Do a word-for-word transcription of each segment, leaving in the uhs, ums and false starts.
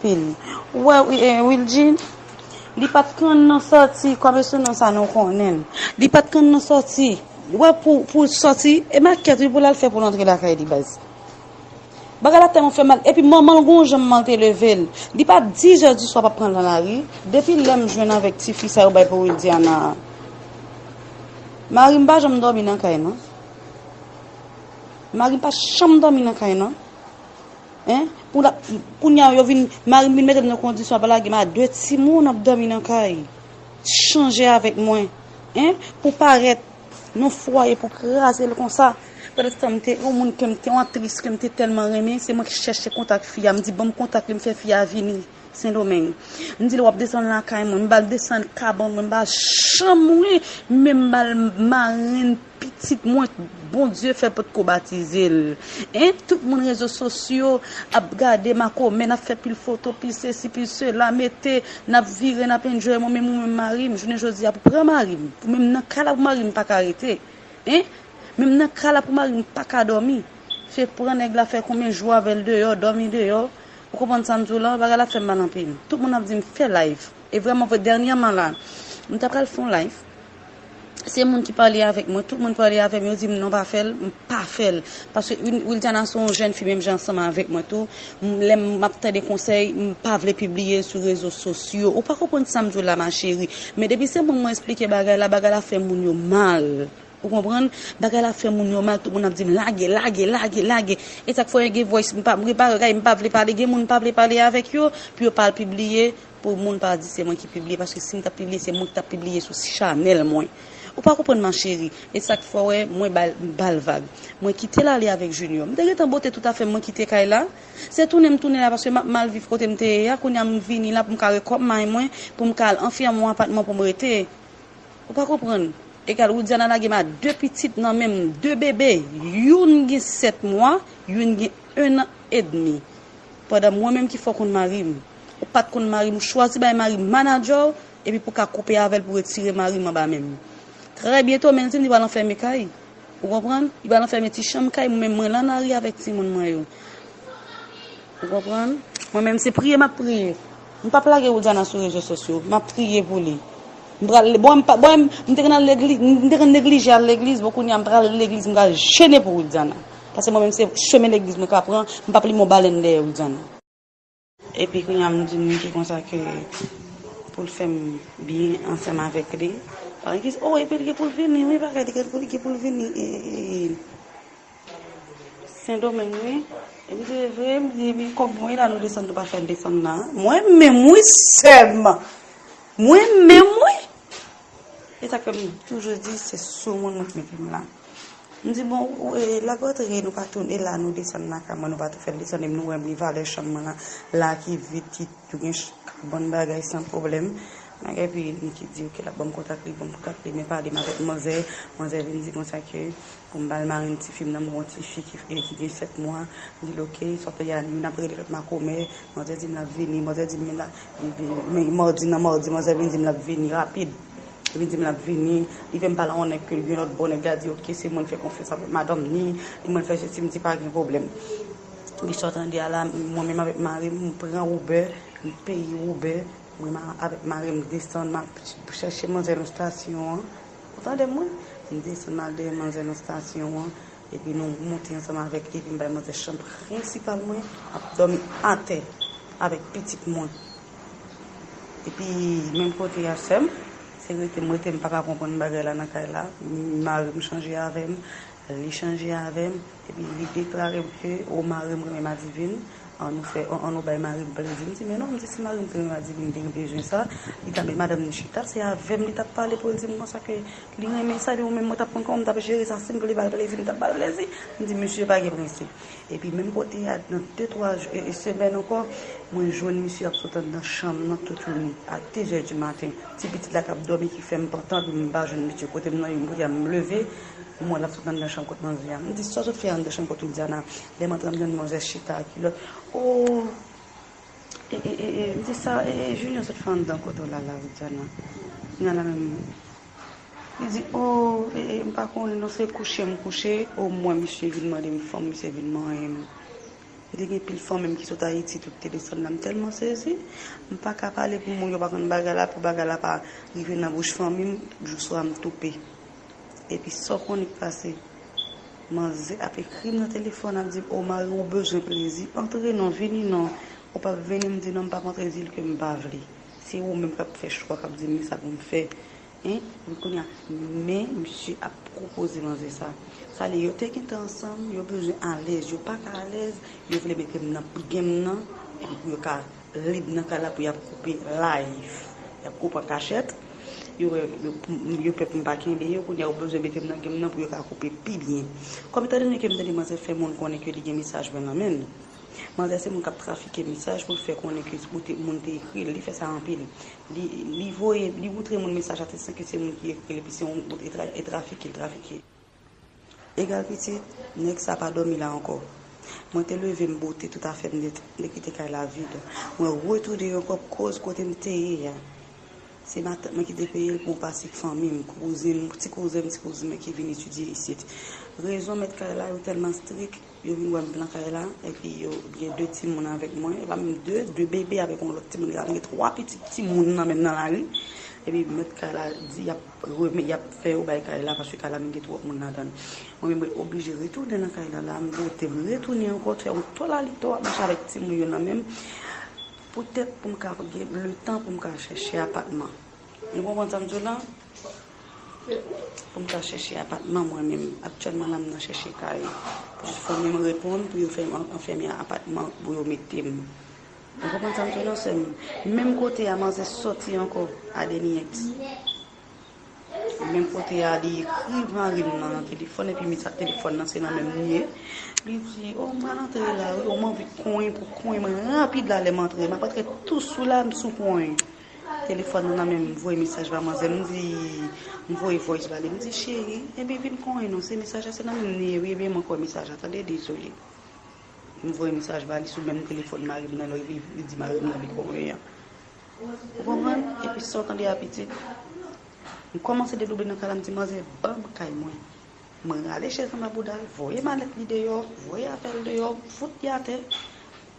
Pil. Ou wè, wi, eh, Wilgy, li pa t konn nan sòti, kòm se nan sa nou konnen l. Li pa t konn nan sòti. Ou wè, pou, pou sòti, e makèt, wi, pou l al fè pou l antre lakay li, baz. Bagay la tèlman fè mal. Epi manman l gon jan manman l te leve l. Li pa dis è di swa p ap pran l nan lari. Depi lè m jwenn avèk ti fi sa yo bay pou Wildiana a. Mari m pa janm dòmi nan kay, non. Mari m pa janm dòmi nan kay, non. Hein? Pou la, kounye a yo vin, mari m vin mete m nan kondisyon ap lage m a de timoun ap dòmi nan kay. Chanje avèk mwen. Hein? Pou parèt nan fwaye, pou kraze l konsa. Pandanstan, m te yon moun ke m te, yon aktris ke m te tèlman renmen, se mwen ki chèche kontak fi a. M di, "Ban m kontak li," m fè fi a vini Sendomeng. M di l, "W ap desann lakay mwen." M ba l desann kabann mwen, m ba l chanm mwen, men m ba l marenn pitit mwen, Bondye fè potko batize l. Hein? Tout moun rezo sosyo ap gade makomè, n ap fè pil foto, pil sesi, pil sela, mete, n ap vire, n ap enjoy, mwen menm, ou menm mari m, jounen jodi a pou pran mari m, pou menm nan kay la pou mari m pa ka rete. Hein? Menm nan kay la pou mari m pa ka dòmi. Se pran nèg la, fè konbyen jou avè l deyò, dòmi deyò. Ou konprann sa m di w la? Bagay la fè m mal anpil. Tout moun ap di m fè live. E vrèman vre, dènyèman la, m ta pral fè yon live. Se moun ki pale avèk mwen, tout moun pale avè m, yo di m non pa fè l, m pa fè l. Paske Wil-, Wildiana se yon jèn fi menm jan ansanm avèk mwen tou. M, lè m ap tande konsèy, m pa vle pibliye l sou rezo sosyo. Ou pa konprann sa m di w la, ma chérie. Men depi se moun mwen esplike bagay la, bagay la fè moun yo mal. Ou konprann? Bagay la fè moun yo mal, tout moun ap di m lage, lage, lage, lage. E sa k fè gen voice, m pa, m repare, gade, m pa vle pale, gen moun m pa vle pale avèk yo, pou yo pa al pibliye, pou moun pa di se mwen ki pibliye, paske si m t ap pibliye, se mwen ki t ap pibliye sou chanèl mwen. Ou pa konprann, ma chérie. E sa k fè w wè mwen ba l, ba l vag. Mwen kite l ale avèk Junior. M te gentan bote tout afè m, mwen kite kay la. Se tounen m tounen la, paske m ap mal viv kote m te ye a. Kounye a m vini la pou m ka rekòb may mwen, pou m ka al anfime yon apatman pou m rete. Ou pa konprann? Egal, Wildiana lage m a de pitit nan men m, de bebe. Youn gen sèt mwa, youn gen en an edmi. Pandan mwen menm ki fè w konn mari m. Ou pa t konn mari m, ou chwazi bay mari m manadjè w, epi pou w ka koupe avè l, pou w retire mari m anba men m. Trè byento, men l di m li pral anfème kay. Ou konprann? Li pral anfème ti chanm kay mwen, men mwen lan nan lari avèk timoun mwen yo. Ou konprann? Mwen menm se priye m ap priye. M p ap lage Wildiana sou rezo sosyo. M ap priye pou li. M pral, bon, m pa, bon, m te konn al legliz, m te konn neglije al legliz, bon, kounye a m pral legliz, m pral jene pou Wildiana. Paske mwen menm se chemen legliz mwen ka pran, m p ap limen yon balèn dèyè Wildiana. Epi kounye a m di m ki konsa ke pou l fè m byen ansanm avèk li. Paran ki, oh, epi l gen pou l vini, wi, bagay li gen pou l, gen pou l vini. E, e, e. Sendomeng, wi. E m di, "E vre?" M di, "Epi kòb mwen la nou desann, nou pa fè n desann la." Mwen menm, wi, sè m. Mwen menm, wi. E sa k fè m toujou di, se sou moun mwen k mete m la. M di, "Bon, ou, e, l ap rantre, nou pa tounen la, nou desann lakay mwen, nou pa tou fè l desann, e nou wè m li valè chanm mwen la, la ki vit, ki tou gen ch-, kabann bagay san pwoblèm." Bagay, epi m ki di, "Ok, l ap ban m kontak li, ban m kontak li." Men pale m avèk manzè, manzè vin di konsa ke pou m ba l marenn tifi m nan, m gon tifi ki, ki gen sèt mwa. M di l, "Ok, sa w te di a, youn ap rele lòt makomè." Manzè di m l ap vini, manzè di m men la, men madi nan madi, manzè vin di m l ap vini rapid. Li vin di m l ap vini, li fè m pale a yon nèg ke l gen lòt bò, nèg la di, "Ok, se mwen l fè konfyans avèk madanm ni, li mwen l fè sesi." M di, "Pa gen pwoblèm." Li sot tande a la, mwen menm avèk mari m, m pran Uber, m peye Uber, mwen ma-, avèk mari m desann, m ap chèche manzè nan estasyon an. Ou tande mwen? M desann, m al dèyè manzè nan estasyon an. Epi nou monte ansanm avèk li, epi m bay manzè chanm prensipal mwen, ap dòmi atè avèk pitit mwen. Epi menm kote a sè m, se rete m rete, m pa ka konprann bagay la nan kay la. Mari m chanje avè m, li chanje avè m, epi li deklare m ke, o, mari m renmen madivin, an nou fè, an, an nou bay mari m plezi. M di, "Men non," m di, "si mari m te renmen madivin, li te gen bezwen sa, li ta met madanm ni chita, se avè m li t ap pale pou l di m konsa ke li renmen sa, li ou menm mwen t ap pran kò m, m t ap jere sa, si m vle ba l plezi, m t ap ba l plezi." M di, "Mesye pa gen prensip." Epi menm kote a, nan de twa jou, e, e, semèn ankò, mwen jwenn misye ap sot anndan chanm nan toutouni, a de zè di maten. Ti pitit la k ap dòmi ki fè m pantan, m pa jwenn misye kote m nan, yon kote a m leve, m wè l ap sot anndan chanm kot manzè a. M di, "Sa w sot fè anndan chanm kot Wildiana?" Lè m antre, m jwenn manzè chita ak kilòt. O, e, e, e, e, m di, "Sa, e, e, Junior sot fè anndan kote w la, la, Wildiana?" Kounye a la menm, li di, "O, e, e, m pa konnen non, se kouche m kouche, o mwen misye vin mande m fanm, misye vin manyen m." Gen pil fanmi m ki sot Ayiti tou ki te desann la, m tèlman sezi. M pa ka pale pou moun yo pa konn bagay la, pou bagay la pa rive nan bouch fanmi m, jou swa m toupe. Epi sa w konnen k pase? Manzè ap ekri m nan telefòn, ap di m, "O, mari w bezwen plezi. Antre non, vini non. Ou p ap vini?" M di, "Non, m p ap antre," di l ke m pa vle. Se ou menm k ap fè chwa, k ap di m sa pou m fè. Hein? Epi kounye a, men misye ap pwopoze manzè sa. Sa vle yo te gentan ansanm, yo bezwen alèz, yo pa ka alèz, yo vle mete m nan gèm nan, epi pou yo ka lib nan kay la pou y ap koupe live. Y ap koupe an kachèt. Yo, yo, yo pè pou m pa kenbe yo, kounye a yo bezwen mete m nan gèm nan pou yo ka koupe pi byen. Kòm etandone ke m tande manzè fè moun konnen ke li gen mesaj mwen nan men l. Manzè se moun k ap trafike mesaj pou l fè konnen ke moun te, moun te ekri l, li fè sa anpil. Li, li voye, li moutre moun mesaj la, te san ke se moun ki ekri l, epi se yon, e tra-, e trafike, l trafike. Egal pitit, nèg sa pa dòmi la ankò. Mwen te leve, m bote tout afè m nèt, m te kite kay la vid. Mwen retounen ankò pou koz kote m te ye a. Se matant mwen ki te peye l pou yon pati fanmi m, kouzin, ti kouzen m, ti kouzin mwen ki vin etidye isit. Rezon mèt kay la yo tèlman strik, yo vin wè m nan kay la, epi yo gen de timoun avèk mwen, e pa menm de, de bebe avèk yon lòt timoun, li gen twa pitit timoun nan menm nan lari. Epi mèt kay la di y ap renmen, y ap fè yo bay kay la, paske kay la menm gen twòp moun ladan l. Mwen menm mwen oblije retounen nan kay la, la m bote, m retounen ankò, fè yon tò lalito, ap mache avèk timoun yo nan men m, poutèt pou m ka gen letan pou m ka chèche apatman. Nou konprann sa m di w la? Pou m ka chèche apatman mwen menm. Aktyèlman la, m nan chèche kay. Pou fanmi m reponn, pou yo fè m an-, anfèmen apatman pou yo mete m. Ou konprann sa m di w la, sè m? Menm kote a, manzè sòti ankò, Adeniyex. Menm kote a, li ekri mari m nan, nan telefòn, epi mesaj telefòn nan, se nan men m li ye. Li di, "O, m pral antre la, wi, o, m anvi konyen pou konyen mwen rapid la, lè m antre. M ap antre tou sou la, m sou konyen." Telefòn nan nan men m, m voye mesaj ba manzè, m di, m voye voice ba li, m di, "Cheri, ebyen vin konyen non, se mesaj la, se nan men m li ye, wi, ebyen m ankò mesaj la, tande, dezole." M voye mesaj ba li sou menm telefòn mari m nan, lè li, li di mari m nan vin konyen an. Ou konprann? Epi sa w tande a pitit, m kòmanse dedoube nan kay la, m di, "Manzè, ban m kay mwen." Mwen rale chèz anba bouda l, voye malèt li deyò, voye afè l deyò, m fout li atè.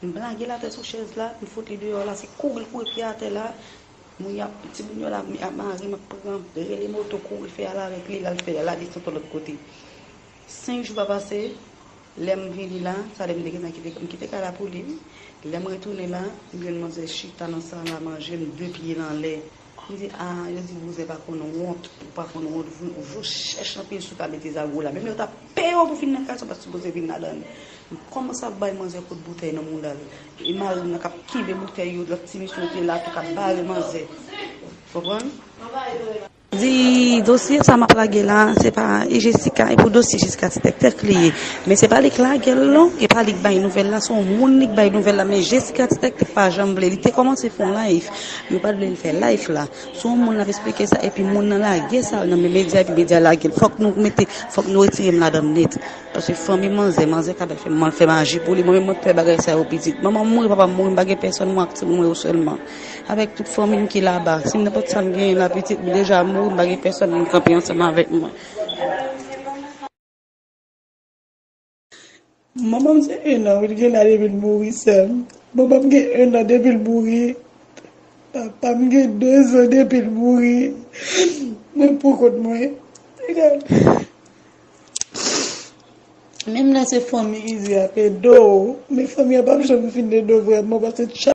M lage l atè sou chèz la, m fout li deyò la, se kouri l kouri pye atè la. Moun y ap, timoun yo la, m ap mare, m ap pran, rele moto, kouri fè al avèk li, l al fè, l al desann yon lòt kote. Senk jou pa pase, lè m vini la, sa lè m te gentan kite, m kite kay la pou li, wi. Lè m retounen la, m jwenn manzè chita nan sal a manje, m de pye l anlè. M di, "A, yo di vouzè pa konn wont, ou pa konn wont, vou, vou chèch anpil si w ka mete zam ou la. Menm lè yo ta peye w pou fin nan kay sa, w pa t sipoze vin ladan l." M kòmanse ap bay manzè kout boutèy nan mouda l. E mari m nan k ap kenbe boutèy yo, lòt ti mesye yo te la tou k ap bare manzè. Konprann? Di dosye sa m ap lage la, se pa e Jessica, e pou dosye Jessica Ti Tèktèk li ye. Men se pa li k lage l non, e pa li k bay nouvèl la, se yon moun li k bay nouvèl la, men Jessica Ti Tèktèk pa janm vle. Li te kòmanse fè yon live, yo pa t vle l fè live la. Se yon moun l ap esplike sa, epi moun nan lage sa nan men medya, epi medya lage l. Fòk nou mete, fòk nou retire m ladan l nèt. Paske fanmi manzè, manzè ka fè, man fè maji pou li, mwen menm mwen fè bagay sa yo pitit. Manman m mouri, papa m mouri, m pa gen pèsonn, mwen ak timoun mwen yo sèlman. Avèk tout fanmi m ki laba. Si m nenpòt sa m genyen la, pitit m deja mouri, m pa gen pèsonn pou m kanpe ansanm avèk mwen. Manman m se en an, wi, l gen la depi l mouri, sè m. Manman m gen en an depi l mouri. Papa m gen de zan depi l mouri. Mwen pou kont mwen. Egal. Menm lè se fanmi ki di ap ede w, men fanmi an p ap janm fin ede w vrèman, paske